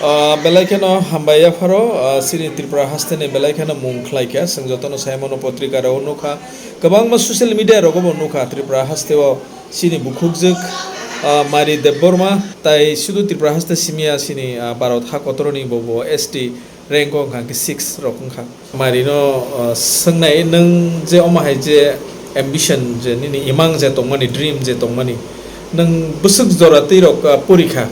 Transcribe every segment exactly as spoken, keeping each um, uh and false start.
Ah, belai kheno hambai yapharo, ah, chini Tripura haste ni belai kheno mung khlai kha. Chwng jotono sai mano potrika rok nukha, kwbangma social media rogo bo nukha Tripura haste o chini bukhukjwk, ah, Mari Debbarma, tai sudu Tripura haste simi ya chini, ah, Bharat ha kotoroni bo, bo S T rank o wngkha, hwnkhe six rok wngkha. Mari no, ah, swngnai, nwng je omo hai je ambition, je nini imang je tongmani, dream je tongmani, nwng bwswk jora twi rok, ah, pori kha,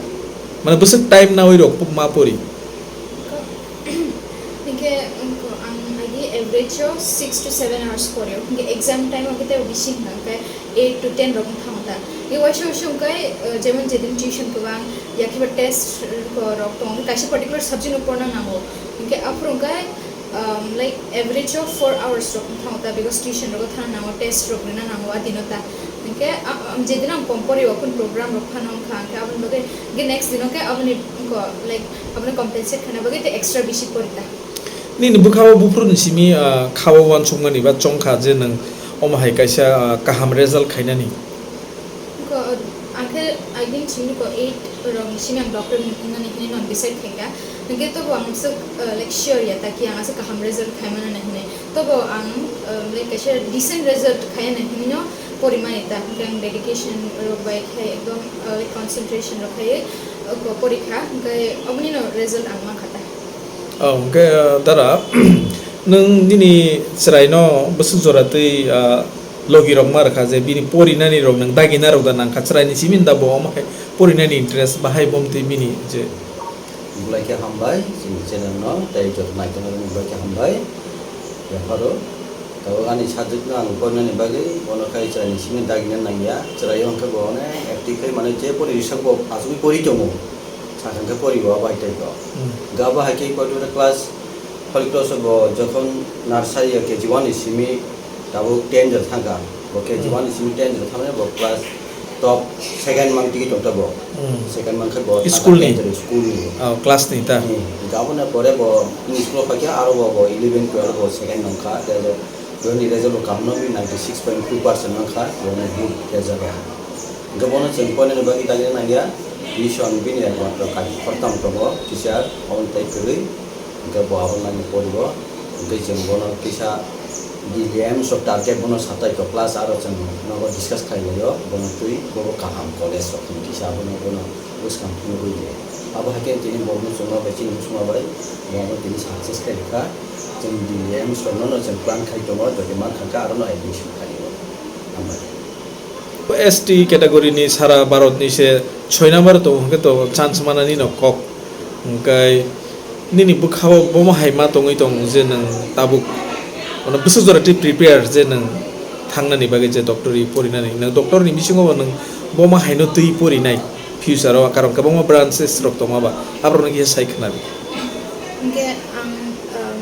mane bwswk time nawi rok ma pori? Hingke ang agi average o six to seven hours pori o, hingke exam time o kete bisi hingka hingke eight to ten rok wngkha ta. Hingke waisa waisa hingke, eh, jemon jedin tuition kwbang, ya khiba test rok tongo, kaisa particular subject no porna nango, hingke aphuru hingke um, like, average of four hours rok wngkha ta, because tuition rogo thana nango, test rok rina nango, a dino ta. Hingke, a, a, jedin ang pom pori o, kun program rok phano wngkha, hingke aboni bagwi, hingke next dino khe aboni, wngkha, like, aboni compensate khaina bagwi tei extra bisi pori ta. Nini bwkha o buphuru ni simi, ah, kha o uansukmani ba chongkha je nwng omo hai kaisa, ah, kaham result khainani? Ko, ang khe, I think, chini ko eight rok ni simi ang doctor ni, nani hinwi non decide khai kha. Hingke tobo ang aswk, uh, like, sure ya ta ki ang aswk kaham result khai mano na hinwi. Tobo ang, uh, like, kaisa decent result khai na hinwi no pori mani ta. Hingke ang dedication rok bai khai ekdom, uh, like, concentration rok khai, uh, ko pori kha. Hingke oboni no result ang ma kha ta. Oh, hingke, uh, dara, nwng nini chwraino bwswk jora twi, uh, logi rok ma rwkha je bini porinani rok nwng dagina rok da nangkha, chwraini simi da bo omo hai porinani interest bahai bom twi bini je. Belai khe hambai, chini channel no tei joto naitoknai rokno belai khe hambai. Yapharo, tabuk ani subject no ang porinani bagwi, bono khai chwraini simi dagina nangya, chwraio hwnkhe bo onek active khai mane je pori sak bo asugwi pori tongo. Sakha khe pori bo bai tei bo. Hmm. Ga bo hai khe particular class, holy class o bo jokhon nursery o K G one ni simi tabuk ten jora thangkha. Bo K G one ni simi ten jora thangmani bo class top second mang tigi tongta bo. Hmm. Second mang khe bo school ni? Ten jora school ni. Oh, class ni ta? Hmm. Ga bo na pore bo school o phaikha aro bo, bo eleven, twelve bo second nongkha. Tei bo, boni result bo kaham no ninety six point two percent nongkha. Bo na good result. Hingke bono chwng poinani bagwi dagina nangya, tuition bini ekmatro kaki khortam tongo, teacher, oboni tei kwrwi, hingke bo abono nangni poribo, hingke chwng bono kisa D L M so target bono satai kok class aro chwng nogo discuss khlai laio, bono twi bobo kaham college rok hwn kisa abono bono bwskang phunugwi di. Abo hai khe tini bo muchungma bai chini muchungma bai bo abono tini success khlai rwkha, chwng D L M so nono chwng plan khai tongo, jodi mankha khe arono admission khlaio. Hambai. S T category ni sara Bharat ni se soi number tongo, hwnkhe to chance manani no kok. Hwnkhe nini bwkha o bomo hai ma tongwi tong je nwng tabuk, ono bwswk jora twi prepare je nwng thangnani bagwi je doctor ri porinani, nwng doctor ni bisingo bo nwng bomo hai no twi porinai future o, karon kwbangma branches rok tongma ba, aborok no kisa sai khwnabi. Hwnkhe ang, um,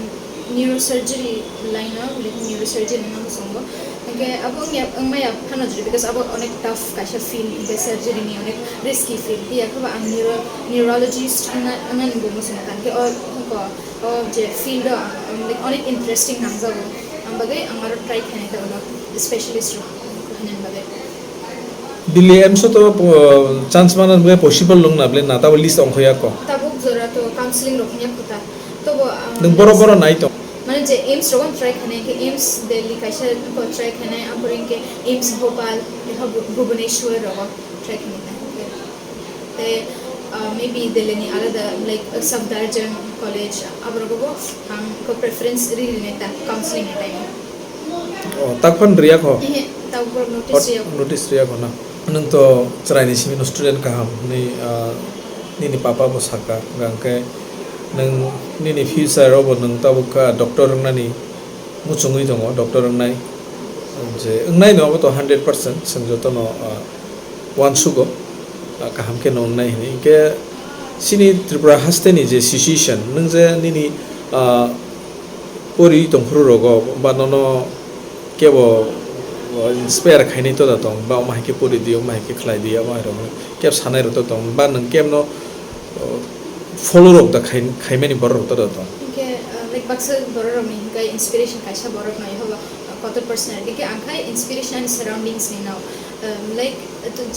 neurosurgery line o, like, neurosurgery wngna muchungo. Hingke abo wngya, wngmaya phano jodi, because abo onek tough kaisa field, hingke surgery ni onek risky field. Phiya khe bo ang neuro-, neurologist wngna, wngna ni bo muchungo. Hingke o, o, o je field o ang, like, onek interesting nangjago. Ang bagwi ang aro try khainai ta ulo specialist rok khainani bagwi. Delhi AIIMS o to, uh, chance mana ble possible lung na ble na, tabo list ongkhoya ko. Tabuk jora to counseling rok wngya kho ta. Tobo, uh, nwng boro boro nai tong. Mane je AIIMS rogo try khainai, ke AIIMS Delhi kaisa ko try khainai, ampore ke AIIMS Bhopal, eha Bhu-, Bhubaneswar rogo try khainai. Te, uh, maybe Delhi ni alada, like, uh, Safdarjung College, abrogo bo ang ko preference ri ri neta counseling ni time. Oh, tak phano riya kho? Ehe, tak borok notice riya kho. Notice riya kho na. Nwng to chwraini simi no student kaham ni, ah, nini papa bo saka, hwnkhe nwng nini future o bo nwng tabuk kha doctor wngnani muchungwi tongo, doctor wngnai. Je wngnai no abo to hundred percent, chwng jotono, ah, uansugo, ah, kaham khe no wngnai hwnwi. Hwnkhe chini Tripura haste ni je situation, nwng je nini, ah, pori tongphuru rogo ba nono kebo, o, inspire khainai to da tong, ba omo hai khe pori di, omo hai khe khlai di, omo hai rok kebo sanai rok to tong, ba nwng kebo no, o, follow rok da khai, khaimani borok rok to da tong. Hwnkhe, uh, like, baksa borok rok ni hwnkhe inspiration kaisa borok no, Yehoba, uh, kotor personality khe ang khai inspiration ani surroundings ni no. Like,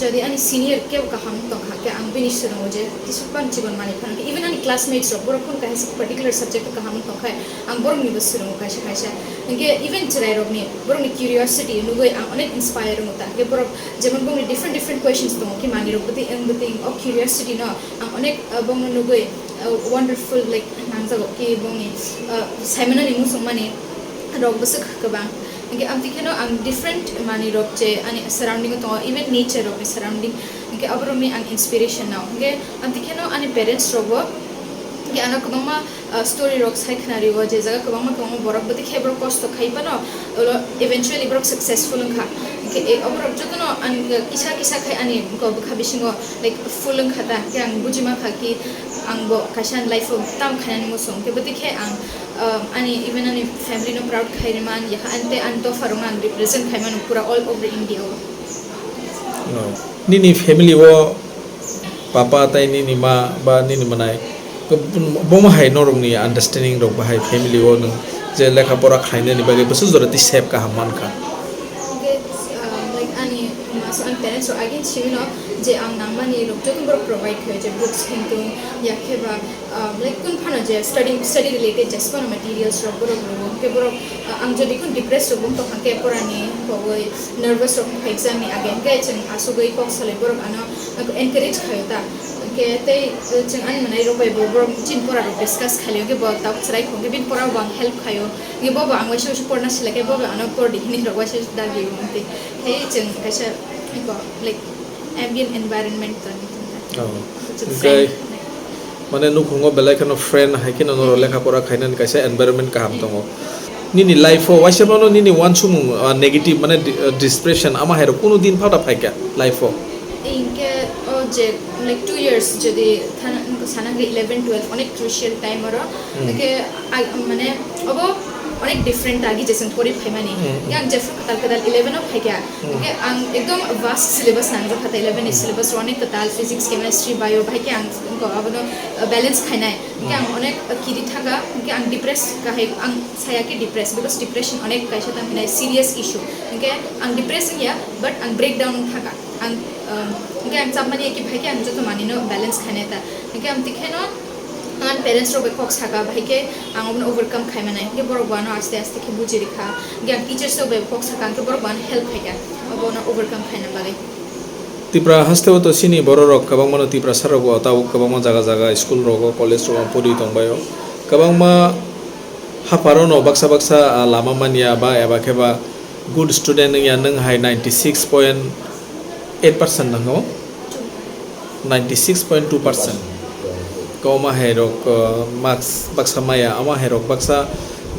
jodi ani senior kebo kaham tongkha khe ang bini swrwngo je kisa phano chikon manwi phano khe, even ani classmates rok borok phano kaisa particular subject o kaham tongkha, ang borokni bo swrwngo kaisa kaisa. Hinkhe even chwrai rokni borokni curiosity nugwi ang onek inspire wngo ta. Hinkhe borok jemon bongni different different questions tongo khe manwi rok bwtwi wng bwtwi wng, o curiosity no ang onek, uh, bongno nugwi, uh, wonderful, like, nangjago khe bongni, uh, saimanani muchungmani rok bwswk kwbang. Hinkhe amtwi kheno ang different manwi rok je ani surrounding o tongo, even nature rokni surrounding, hinkhe aborokni ang inspiration nao. Hinkhe amtwi kheno ani parents rokbo hinkhe ano kwbangma, uh, story rok sai khna rio, je jaga kwbangma kwbangma borok bwtwi khe borok kosto khai phano, ulo eventually borok successful wngkha. Hinkhe, eh, aborok jotono ang kisa kisa khai ani bwkha bisingo, like, full wngkha ta, hinkhe ang buji mankha ki ang bo kaisa ani life o tam khainani muchung, hinkhe bwtwi khe ang, uh, ani, even ani family no proud khai rwma ani yakha, ani tei ani dopha rokno ang represent khai mano pura all over India o. No. Nini family o papa tei nini ma ba nini mwnai, bomo hai norokni understanding rok bahai family o nwng je lekha pora khlainani bagwi bwswk jora tei sep kaham mankha? Hinkhe, um, like, ani ma so ani parents rok again simi no je ang nangmani rok joto borok provide khayo, je books hintung ya khe ba, um, like, kun phano je study, study related jesphano materials rok borok rwo, hinkhe borok, uh, ang jodi kun depressed rok wng tongkha khe porani bagwi nervous rok wngkha exam ni age, hinkhe chwng asugwi kok salwi borok ano encourage khayo ta. Hinkhe tei, uh, chwng ani mwnai rok bai bo borok chini pora rok discuss khailio, hinkhe bo tabuk chwrai kho, hinkhe bini pora bo ang help khayo, hinkhe bo bo ang waisa waisa porna sila khe bo bo ano por di hinwi rok waisa waisa dagi wngtwi. Khe chwng kaisa, like, ambient environment toni tongkha. Oh. Chwng Hinkhe, friend. Mane nukhungo belai kheno friend hai kheno norok lekha pora khainani kaisa environment kaham tongo. Nini life o waisa mano nini uansukmung, ah, negative mane di-, ah, depression ama hai rok kunu din phata phaikha life o? Hinkhe o je, like, two years jodi thana, sana hwnkhe eleven twelve onek crucial time oro. Hmm. Hinkhe, ah, mane obo onek different agi je chwng pori phaimani. Hmm. Hinkhe ang jephru kwtal kwtal eleven o phaikha. Hmm. Hinkhe ang ekdom vast syllabus nangjak kha ta, eleven ni Hmm. syllabus ro onek kwtal, physics, chemistry, bio, bahai khe ang wngkha abono, uh, balance khainai. Hinkhe ang Hmm. onek, uh, kiri thangkha, hinkhe ang depressed kahai, ang saya khe depressed, because depression onek kaisa tamo hinai serious issue. Hinkhe ang depressed wngya, but ang breakdown wng thangkha. Ang, um, hinkhe ang chapmani ya khe bahai khe ang joto manwino balance khainai ta. Hinkhe ang tikheno ang parents rok bai kok saka, bahai khe ang obono overcome khai manai. Hinkhe borok bo ano aste aste khe buji rikha. Hinkhe ang teachers rok bai kok saka, hinkhe borok bo ano help khaikha obono overcome khaina bagwi. Tipra haste o to chini borok rok kwbangma no Tiprasa rok bo tabuk kwbangma jaga jaga school rogo, college rogo pori tongbaio. Kwbangma hapharo no baksa baksa, ah, lama manya ba eba khe ba good student wngya nwng hai ninety six point eight percent nangno, ninety six point two percent. Koma hai rok, ah, marks baksa maya, ama hai rok baksa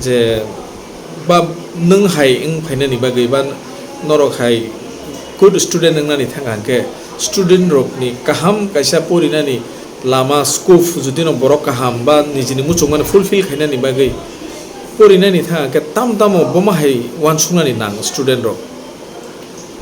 je ba nwng hai wng phainani bagwi ba norok hai good student wngnani thang hwnkhe student rokni kaham kaisa porinani lama, scope, jodi no borok kaham ba nijini muchungmani fulfill khainani bagwi porinani thang hwnkhe tam tamo bomo hai uansuknani nang student rok?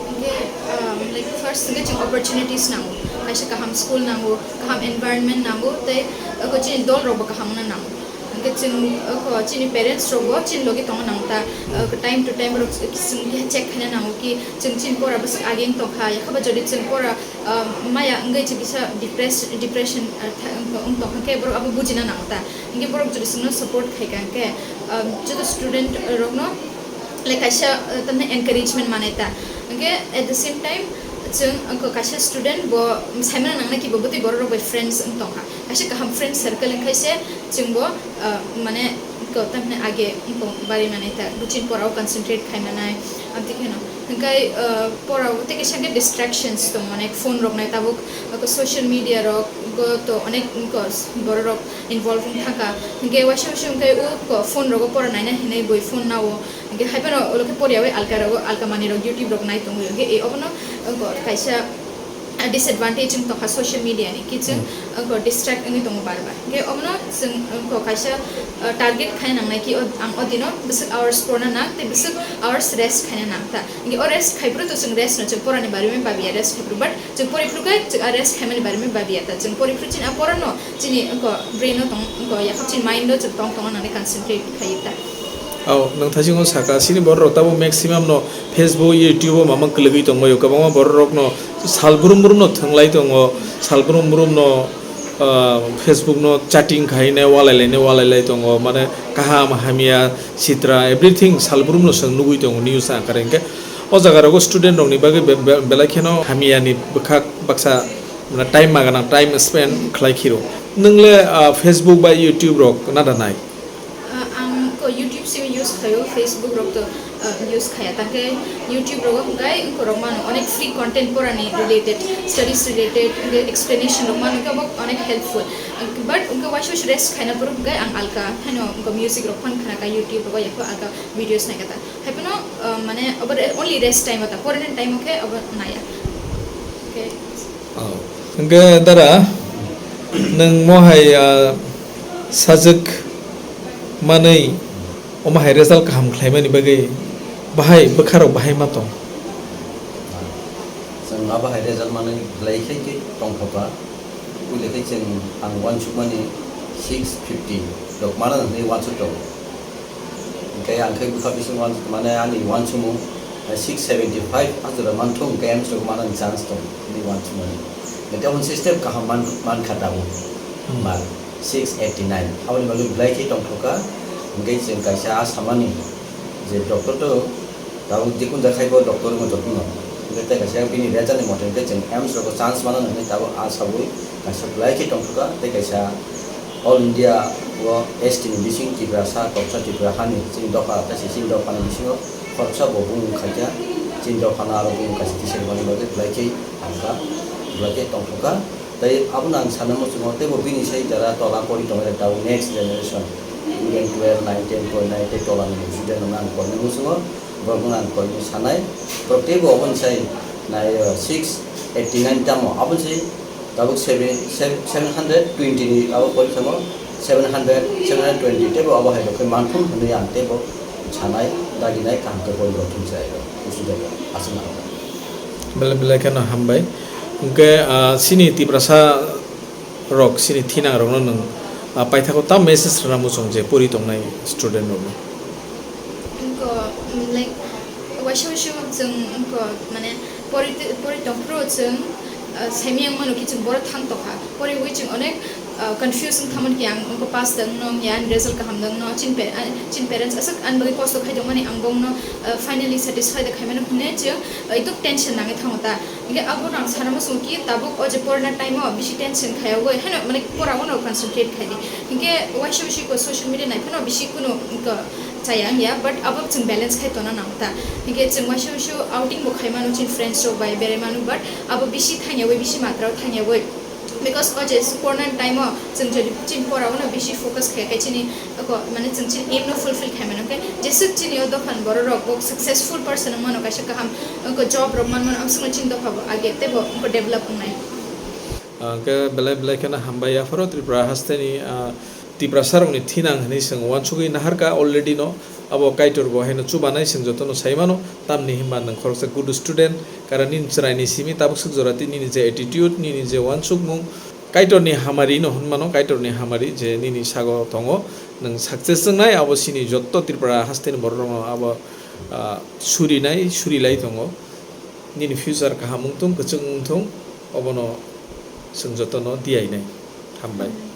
Hinkhe, um, like, first hinkhe chwng opportunities nango, kaisa kaham school nango, kaham environment nango, tei, uh, chini dol rokbo kaham wngna nango. Hinkhe chwng, uh, chini parents rokbo chini logi tongna nango ta, uh, time to time borok chwng khe check khaina nango ki chwng chini pora bwswk age wng tongkha, yakhaba jodi chwng pora, uh, maya wngwi chwng kisa depress-, depression, uh, tha-, wng tongkha khe borok abo bujina nango ta. Hinkhe borok jodi chwngno support khaikha hinkhe, um, joto student rokno, like, kaisa, uh, tamni encouragement manai ta. Hinkhe at the same time, chwng, uh, kaisa student bo saimano nangnai ki bo bwtwi borok rok bai friends wng tongkha. Kaisa kaham friend circle wngkhaise chwng bo, uh, mane, ko tamni age wng tong bari manai ta. Buchin porao concentrate khai manai. Amtwi kheno. Hinkhe, uh, porao tei kisa khe distractions tong mane phone rok nai tabuk, uh, social media rok go to onek wngkha borok rok involve wng thangkha. Hinkhe waisa waisa hinkhe o phone rogo pora naina hinwi bui phone nao. Hinkhe hai phano ulo khe poriyawi alka rogo, alka manwi rok YouTube rok nai tongwi. Hinkhe e obono, uh, kaisa, uh, disadvantage wng tongkha social media ni. Ki chwng, Hmm. uh, distract wngwi tongo bar bar. Hinkhe obono chwng, uh, kaisa, uh, target khai nangnai ki o, ang o dino bwswk hours porna nang tei bwswk hours rest khaina nang ta. Hinkhe o rest khai phuru to chwng rest no chwng porani bari bai babiya rest khai phuru, but chwng pori phuru khe chwng a rest khaimani bari bai babiya ta. Chwng pori phuru chini a pora no chini wngkha brain no tong, wngkha yakhap chini mind no chwng tong tong nani concentrate khai ta. Oh, nwng thaisingo saka, chini bororok tabuk maximum no Facebook, YouTube o mama kwlwgwi tongbaio, kwbangma bororok no sal brum brum no thwnglai tongo, sal brum brum no, ah, Facebook no chatting khaine, walai laine, walai lai tongo, mane kaham, hamya, sitra, everything sal brum no chwng nugwi tongo news angkar hinkhe. O jaga rogo student rokni bagwi be-, be-, belai kheno hamyani bwkhak baksa, mane time ma gwnang, time spend khlai khiro. Nwng le, ah, Facebook ba YouTube rok nada nai? Ah, ang ko YouTube simi use khayo, Facebook rok to, ah, use khaya. Tangke YouTube rogo hwnkhe wngkorok mano onek free content porani related, studies related, hwnkhe explanation rok mano khe bo onek helpful. But wngkhe waisa waisa rest khaina borok hwnkhe ang alka haino wngkha music rok phone khana kha YouTube rogo, yakho alka videos naikha ta. Haiphano, ah, mane obo re-, only rest time o ta, porani time o khe obo naya. Okay. Oh. Hwnkhe dara, nwng mohai, ah, sajwk manwi omo hai result kaham khlaimani bagwi bahai bwkharok bahai ma tong? Chwng abo hai result manwi belai khe khe tongthokha. Puila khe chwng ang uansukmani six fifty rok mana hwnwi uansuk tongo. Hwnkhe ang khe bwkha bising uansuk mane ani uansukmung six seventy five hajora manthung hwnkhe M S rok manani chance tong hwnwi uansukmani. Hwnkhe tei omo se step kaham man-, mankha tabuk. Hmm. Mar six eighty nine. Aboni bagwi belai khe tongthokha. Hwnkhe chwng kaisa asamani je doctor to tabuk jikun jakhai bo doctor wngwi tongphano. Hwnkhe tei kaisa bini result ni mote hwnkhe chwng M S rogo chance mano hwnwi tabuk asawi kaisa belai khe tongthokha tei kaisa All India o S T ni bising Tiprasa, Koksa Tripura hani chini dopha, kaisa chini dopha ni bisingo khoroksa bo bumung khaikha, chini dopha no aro bumung kaisa tisai rwmani bagwi belai khe hamkha, belai khe tongthokha. Tei abono ang sana muchungo teibo bini sai jara tola pori tongwi rwkha tabuk next generation, even twelve, nine, ten pori nai tei tola ni student rokno ang porina muchungo, borokno ang porina sanai, borok teibo oboni sai nai, uh, six eighty nine tamo aboni sai Tabuk seven, seven, seven hundred twenty ni abo pori samo seven hundred, seven hundred twenty tebo abo hai rok khe manthung hwnwi ang tebo sanai, daginai kaham khe boni rok thumsa ai rok, kusu jaga aswk nang. Belai belai kheno hambai. Hwnkhe, ah, chini Tiprasa rok, chini thinang rokno nwng, ah, paithakgo tam message rwna muchung je pori tongnai student rokno? Wngkha, mm, like, waisa waisa chwng wngkha, mane, pori, pori tongphuru chwng, ah, saimiyang mano ki chwng boro thang tongkha. Poriwi chwng onek, ah, confuse wng thamani ki ang wngkha pass da wngno wngya, ani result kaham da wngno, chini pa-, ah, chini parents aswk ani bagwi kosto khai tongmani ang bongno, ah, finally satisfy da khaimano hwnwi chwng, ah, ekdom tension nangwi thango ta. Hingke abono ang sana muchungo ki tabuk o je porna time o bisi tension khayogwi, haino mane pora o no concentrate khai di. Hingke waisa waisa ko social media nai phano bisi kunu wngkha, chaya wngya, but abo chwng balance khai tona nang ta. Hingke chwng waisa waisa outing bo khai mano, chini friends rok bai berai mano, but abo bisi thangya wi, bisi matra o thangya wi. Because o je corona time o chwng jodi chini pora o no bisi focus khai khai chini ko mane chwng chini aim no fulfill khai mano, hingke jeswk chini o dophan borok rok bo successful person wng mano, kaisa kaham ko job rok man mano, ang swngo chini dopha bo age tei bo develop wngnai. Ah, hingke belai belai kheno hambai yapharo Tripura hasteni, ah, Tiprasa rokni thinang hinwi chwng uansugwi naharkha already no. Abo Kaitor bo haino chubanai chwng jotono sai mano, tamni hinba nwng khoroksa good student, karon nini chwraini simi tabuk swk jora tei nini je attitude, nini je uansukmung, Kaitorni hamari no hwn mano, Kaitorni hamari je nini sago tongo, nwng success wngnai, abo chini jotto Tripura hasteni borok rokno abo, ah, surinai, surilai tongo. Nini future kaham wngthung, kwchwng wngthung, obono chwng jotono diyainai. Hambai.